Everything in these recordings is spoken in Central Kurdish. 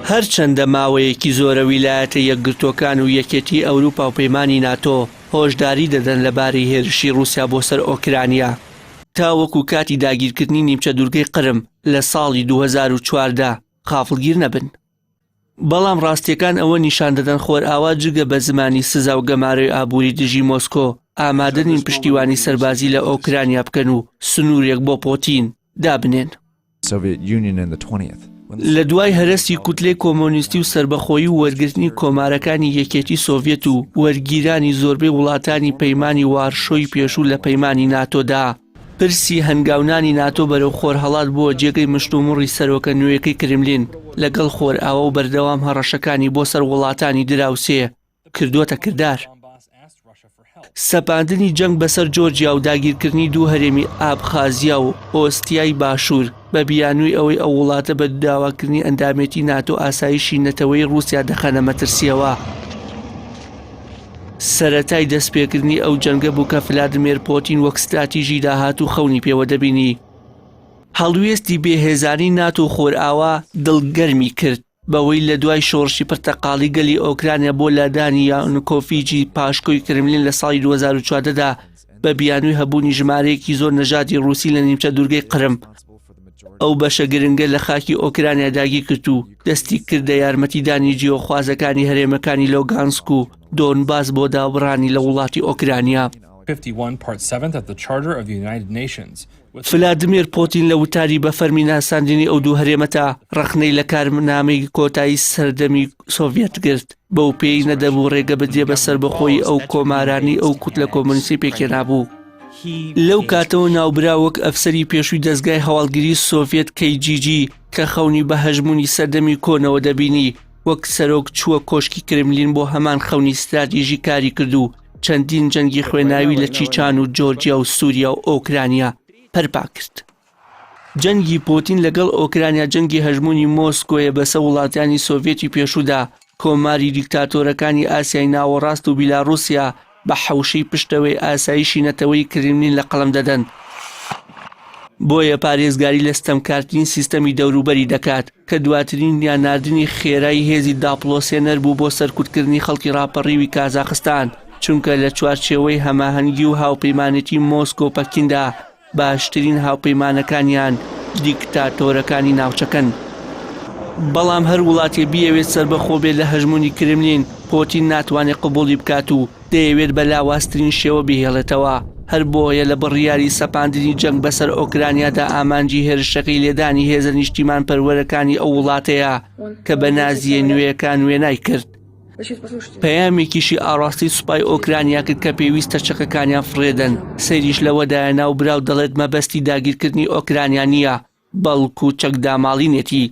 هەرچەندە ماوەیەکی زۆرە ویلایەتە یەکگرتووەکان و یەکێتیی ئەوروپا و پەیمانی ناتۆ هۆشداری دەدەن لەبارەی هێرشی ڕووسیا بۆ سەر ئۆکرانیا، تاوەکو کاتی داگیرکردنی نیمچە دوورگەی قرم لە ساڵی 2014 غافڵگیر نەبن. بەڵام ڕاستییەکان ئەوە نیشان دەدەن خۆرئاوا جگە بە زمانی سزا و گەمارۆی ئابووری دژی مۆسکۆ ئامادە نین پشتیوانی سەربازی لە ئۆکرانیا بکەن و سنوورێک بۆ پۆتین دابنێن. لە دوای هەرەسی کوتلەی کۆمۆنیستی و سەربەخۆیی و وەرگرتنی کۆمارەکانی یەکێتی سۆڤیەت و وەرگیرانی زۆربەی وڵاتانی پەیمانی وارشۆی پێشوو لە پەیمانی ناتۆدا، پرسی هەنگاونانی ناتۆ بەرەو خۆرهەڵات بووە جێگەی مشتومڕی سەرۆکە نوێیەکەی کرملین لەگەڵ خۆرئاوا و بەردەوام هەڕەشەکانی بۆ سەر وڵاتانی دراوسێ کردووەتە کردار. سەپاندنی جەنگ بەسەر جۆرجیا و داگیرکردنی دوو هەرێمی ئابخازیا و ئۆستیای باشوور بە بیانووی ئەوەی ئەو وڵاتە بە داواکردنی ئەندامێتی ناتۆ ئاسایشی نەتەوەیی ڕووسیا دەخەنە مەترسییەوە. سەرەتای دەستپێکردنی ئەو جەنگە بوو کە فلادمێر پۆتین وەک ستراتیژی داهاتوو خەونی پێوە دەبینی. هەڵوێستی بێهێزانەی ناتۆ و خۆرئاوا دڵگەرمی کرد بەوەی لە دوای شۆڕشی پرتەقاڵی گەلی ئۆکرانیا بۆ لادانی یانوکۆفیجی پاشکۆی کرملین لە ساڵی 2014 دا بە بیانووی هەبوونی ژمارەیەکی زۆر نەژادی ڕووسی لە نیمچە دوورگەی قرم ئەو بەشە گرنگە لە خاکی ئۆکرانیا داگیرکرد و دەستی کردە یارمەتیدانی جیۆخوازەکانی هەرێمەکانی لۆگانسک و دۆنباس بۆ دابڕانی لە وڵاتی ئۆکرانیا. فلادمێر پۆتین لە وتاری بە فەرمی ناساندنی ئەو دوو هەرێمەتا ڕەخنەی لە کارنامەی کۆتایی سەردەمی سۆڤیەت گرت، بەو پێی نەدەبوو ڕێگە بدرێ بە سەربەخۆیی ئەو کۆمارانەی ئەو کوتلە کۆمۆنیستەی پێکهێنابوو. لەو کاتەوە ناوبراو وەک ئەفسەری پێشووی دەزگای هەواڵگری سۆڤیەت KGG کە خەونی بە هەژموونی سەردەمی کۆنەوە دەبینی، وەک سەرۆک چووە کۆشکی کرملین بۆ هەمان خەونی ستراتیژی کاری کرد و چەندین جەنگی خوێناوی لە چیچان و جۆرجیا و سوریا و ئۆکرانیا پەرپا کرد. جەنگی پۆتین لەگەڵ ئۆکرانیا جەنگی هەژموونی مۆسکۆیە بەسە وڵاتانی سۆڤیەتی پێشوودا، کۆماری دیکتاتۆرەکانی ئاسیای ناوەڕاست و بیلاڕوسیا بە حەوشەی پشتەوەی ئاسایشی نەتەوەی کرملین لە قەڵەم دەدەن. بۆیە پارێزگاری لە ستەمکارترین سیستەمی دەوروبەری دەکات کە دواترینیان ناردنی خێرای هێزی داپڵۆسێنەر بوو بۆ سەرکوتکردنی خەڵکی ڕاپەڕیوی کازاخستان چونکە لە چوارچێوەی هەماهەنگی و هاوپەیمانێتی مۆسکۆ پەکیندا باشترین هاوپەیمانەکانیان دیکتاتۆرەکانی ناوچەکەن. بەڵام هەر وڵاتێ بیەوێت سەربەخۆ بێت لە هەژموونی کرملین، پۆتین ناتوانێت قبوڵی بکات و دەیەوێت بە لاوازترین شێوە بیهێڵێتەوە، هەربۆیە لە بڕیاری سەپاندنی جەنگ بەسەر ئۆکرانیادا ئامانجی هێرشەکەی لێدانی هێزە نیشتیمانپەروەرەکانی ئەو وڵاتەیە کە بە نازییە نوێیەکان وێنای کرد. پەیامێکیشی ئاڕاستەی سوپای ئۆکرانیا کرد کە پێویستە چەکەکانیان فڕێدەن، سەیریش لەوەدایە ناوبراو دەڵێت مەبەستی داگیرکردنی ئۆکرانیا نییە، بەڵکو چەکداماڵینێتی،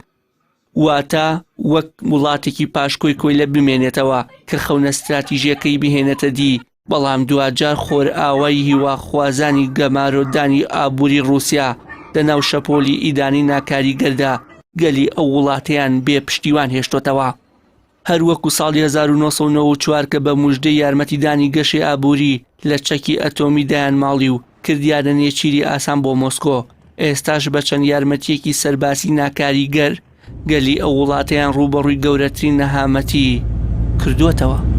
واتە وەک وڵاتێکی پاشکۆی کۆیلە بمێنێتەوە کە خەونە ستراتیژییەکەی بهێنێتە دی، بەڵام دواجار خۆرئاوای هیواخوازانی گەمارۆدانی ئابووری ڕووسیا لەناو شەپۆلی ئیدانەی ناکاریگەردا گەلی ئەو وڵاتەیان بێ پشتیوان هێشتۆتەوە. هەر وەکو ساڵی 1994 کە بە موژدەی یارمەتیدانی گەشەی ئابووری لە چەکی ئەتۆمی دایانماڵی و کردیانە نێچیری ئاسان بۆ مۆسکۆ، ئێستاش بە چەند یارمەتییەکی سەربازی ناکاریگەر گەلی ئەو وڵاتەیان ڕووبەڕووی گەورەترین نەهامەتی کردووەتەوە.